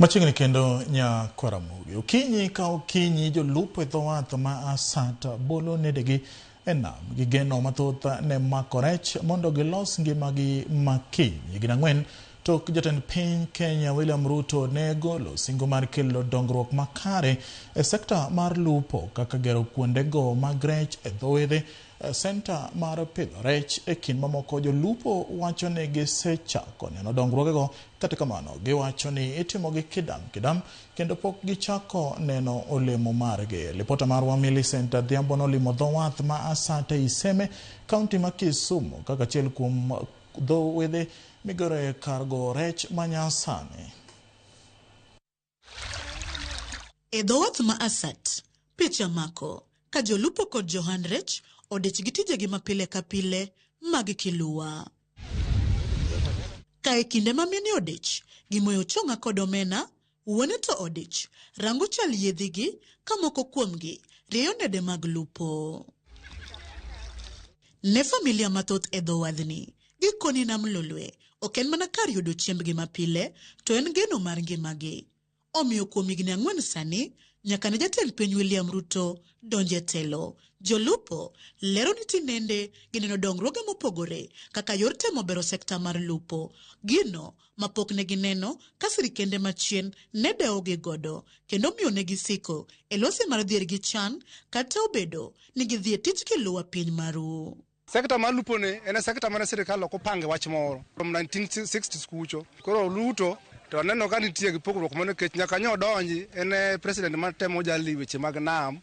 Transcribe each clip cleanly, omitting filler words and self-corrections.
Machiegni kendo Nyakwaramogi. Okinyi ka okinyi jolupo e dho wath ma Asata bolo nedegi e nam gi geno mathoth ne mako rech mondo gilos ngimagi makiny. Higni 4 tok jatend piny Kenya William Ruto ne golo singo mar kelo dongruok makare e sekta mar lupo kaka gero kuondego mag rech e dho wedhe, senta mar pidho rech e kind mamoko. Jolupo wacho ni gisechako neno dongruogego, kata kamano giwacho ni itimogi kidam kidam kendo pok gichako neno olemo margi. Lipota marwa Millicent Adhiambo nolimo dho wath ma Asata Iseme, kaunti ma Kisumu, kaka achiel kuom dho wedhe migore kar go rech manyasani. E dho wath ma Asat, picha mako ka jolupo kod johand rech odich gi tijegi ma pile ka pile mag kiluwa. Ka e kinde ma mine odich gi moyo chonga kod omena, wuone to odich rango chal yiedhigi ka moko kuomgi rieyo nede mag lupo. Ne familia mathoth e dho wadhni, gikoni nam Lolwe ok en mana kar yudo chiembgi mapile, to en geno mar ngimagi. Omiyo kuom higni 4 sani, nyaka ne jatend piny William Ruto donjo e telo, jolupo lero ni tinende gineno dongruoge mopogore kaka yor temo bero sekta mar lupo, gino ma pok ne gineno ka sirikende machien ne dewogi godo kendo miyo ne gisiko e lwasi mar dhier gi chan kata obedo ni gidhi e tij kiluwa piny maru. Sekta mar lupo ni en sekta mane sirikal ok opange wach moro from 1960s kucho. Koro Ruto to aneno ka nitie gi pogruok moro nikech nyaka nyo odonji en e president matemo jali weche mag nam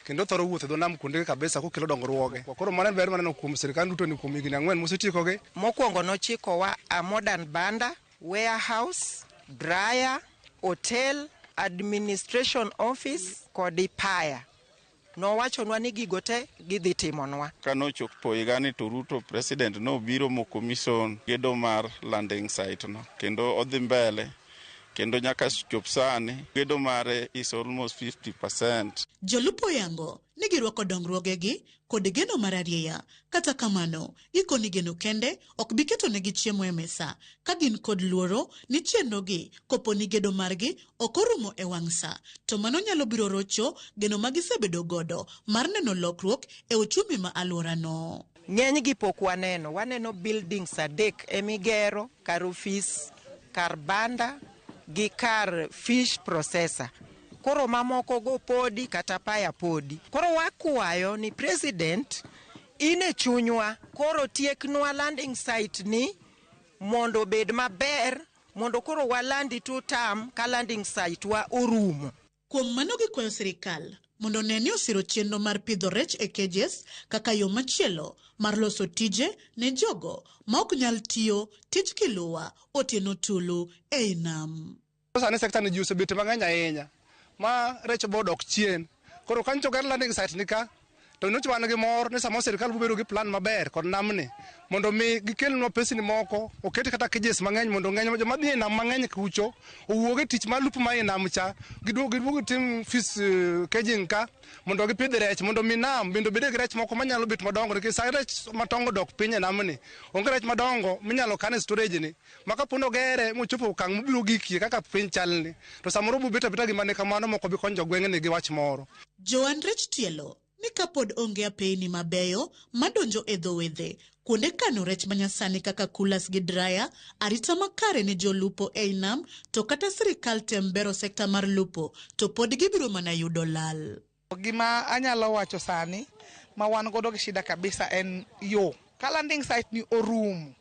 kendo thoro wuotho e dho nam kuonde kabisa kokelo dongruoge. Koro mano ber maneno kuom sirikal Ruto ni kuom higni 4 mosetiekogi. Mokwongo nochikowa a modern banda, warehouse, dryer, hotel, administration office kod paya. Nowachonwa ni gigo te gidhi timonwa. Kanochopo higani to Ruto president nobiro mokomison gedo mar landing site no kendo odhi mbele kendo nyaka chop sani gedo mare is almost 50%. Jolupo yango ni girwako dongruogegi kod geno mar arieya. Kata kamano, gikoni geno kende ok bi keto negi chiemo e mesa ka gin kod luoro ni chenrogi kopo ni gedo margi ok orumo e wang' sa, to mano nyalo biro rocho geno ma gisebedo godo mar neno lokruok e uchumi ma alworano. Ng'enygi pok waneno, waneno buildings 3 emigero, kar ofis, kar banda gi kar fish processor. Koro mamoko go podi kata paya podi. Koro wakwayo ni president in e chunywa, koro tieknwa landing site ni mondo obed maber, mondo koro walandi 2 term ka landing site wa orumo. Kuom mano gikwayo sirikal mondo one ni osiro chenro mar pidho rech e cages kaka yo machielo mar loso tije ne jogo ma ok nyal tiyo tij kiluwa otieno tulu ei nam. Sani sekta ni ji osebet mang'eny ahinya ma rech bo dok chien. Koro ka nyocha oger landing site ni ka, to nyocha wan gi mor ni samoro sirikal biro bedo gi plan maber kod namni mondo mi gikelnwa pesni moko, oket kata cages mang'eny mondo ng'eny joma dhi e nam mang'eny kucho owuog e tich mar lupo ma e nam cha, giduog gitim fish caging ka mondo gipidh rech mondo mi nam bende obed gi rech moko manyalo bet madongo nikech sa rech matongo dok piny e namni, onge rech madongo minyalo kan e storage ni. Ma kapo ni ogere mochopo okang' mobiro gikie kaka piny chalni, to samoro obiro bet abeta gima ne kamano mok obi konyo jogweng'ni gi wach moro. Joan rech tielo ni kapod onge apeyni mabeyo madonjo e dho wedhe, kuonde kano rech manyasani kaka coolers gi dryer, arita makare ne jolupo ei nam, to kata sirikal tem bero sekta mar lupo, to pod gibiro mana yudo lal. Gima anyalo wacho sani ma wan godo gi shida kabisa en yo. Ka landing site ni orumo,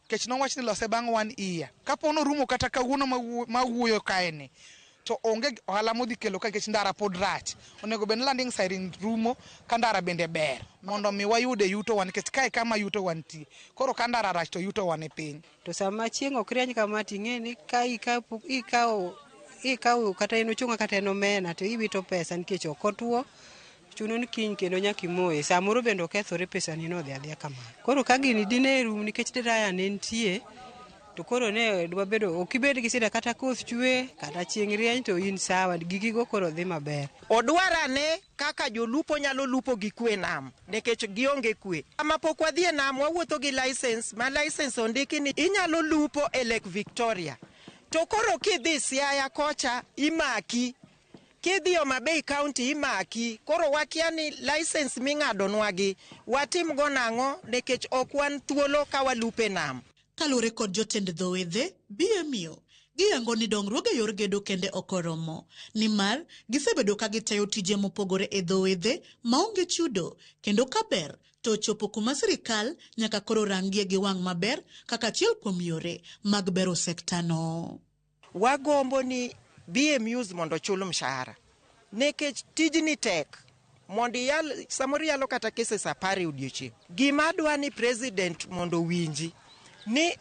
nikech nowach ni lose bang' 1 year. Kapo ni orumo kata kawuono ma wuoyo kae ni, to onge ohala modhi kelo ka nikech ndara pod rach. Onego bed ni landing site ni rumo ka ndara bende ber mondo mi wayude yuto wa, nikech kae kama yuto wa nitie. Koro ka ndara rach to yuto wa ni piny. To sama chieng' ok rieny kama to ing'e ni ka ikawo kata en ochunga kata en omena to iwito pesa nikech ok otuo. Chuno ni kiny kendo nyaka imoye. Samoro bende okethore pesa ni nodhi adhiya kamano. Koro ka gini dine rum nikech dryer ne nitie, to koro ne dwa bedo ok ibed gi shida kata koth chwe kata chieng' rieny to in sawa, gigigo koro dhi maber. Odwarane kaka jolupo nyalo lupo gi kwe nam nikech gionge kwe. Sama pok wadhi e nam wawuotho gi license, ma license ondiki ni inyalo lupo e Lake Victoria. To koro kidhi Siaya kocha imaki, kidhi Homa Bay County imaki. Koro wakia ni license ming'adonwa watim go nang'o nikech ok wan thuolo ka walupe nam. Kaluwore kod jotend dho wedhe BMU, giyango ni dongruok e yor gedo kende ok oromo, nimar gisebedo ka gitayo tije mopogore e dho wedhe maonge chudo, kendo kaber to ochopo kuma sirikal nyaka koro rangie gi wang' maber kaka achiel kuom yore mag bero sektano. Wagombo ni BMUs mondo ochul mshahara nikech tijni tek mondo iyal samoro iyalo kata cases 10 e odiochieng'. Gima adwa ni president mondo owinji ni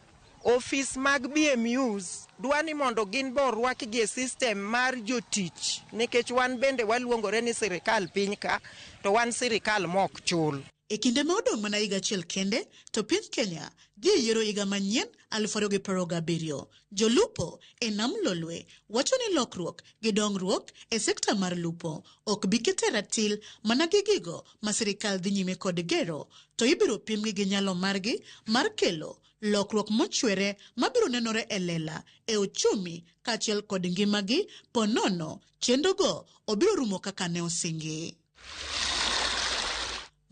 ofis mag BMUs dwa ni mondo gin be orwakgi e system mar jotich nikech wan bende waluongore ni sirikal piny ka to wan sirikal mok chul. E kinde ma odong' mana higa achiel kende to piny Kenya dhi e yiero higa manyien 2027. Jolupo e nam Lolwe wacho ni lokruok gi dongruok e sekta mar lupo ok bi kete ratil mana gi gigo ma sirikal dhi nyime kod gero, to ibiro pimgi gi nyalo margi mar kelo lokruok mochwere mabiro nenore e lela e uchumi kaachiel kod ngimagi ponono chenrogo obiro rumo kaka ne osingi.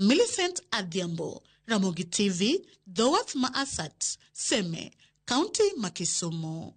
Millicent Adhiambo, Ramogi TV, dho wath ma Asat, Seme, Kaunti ma Kisumu.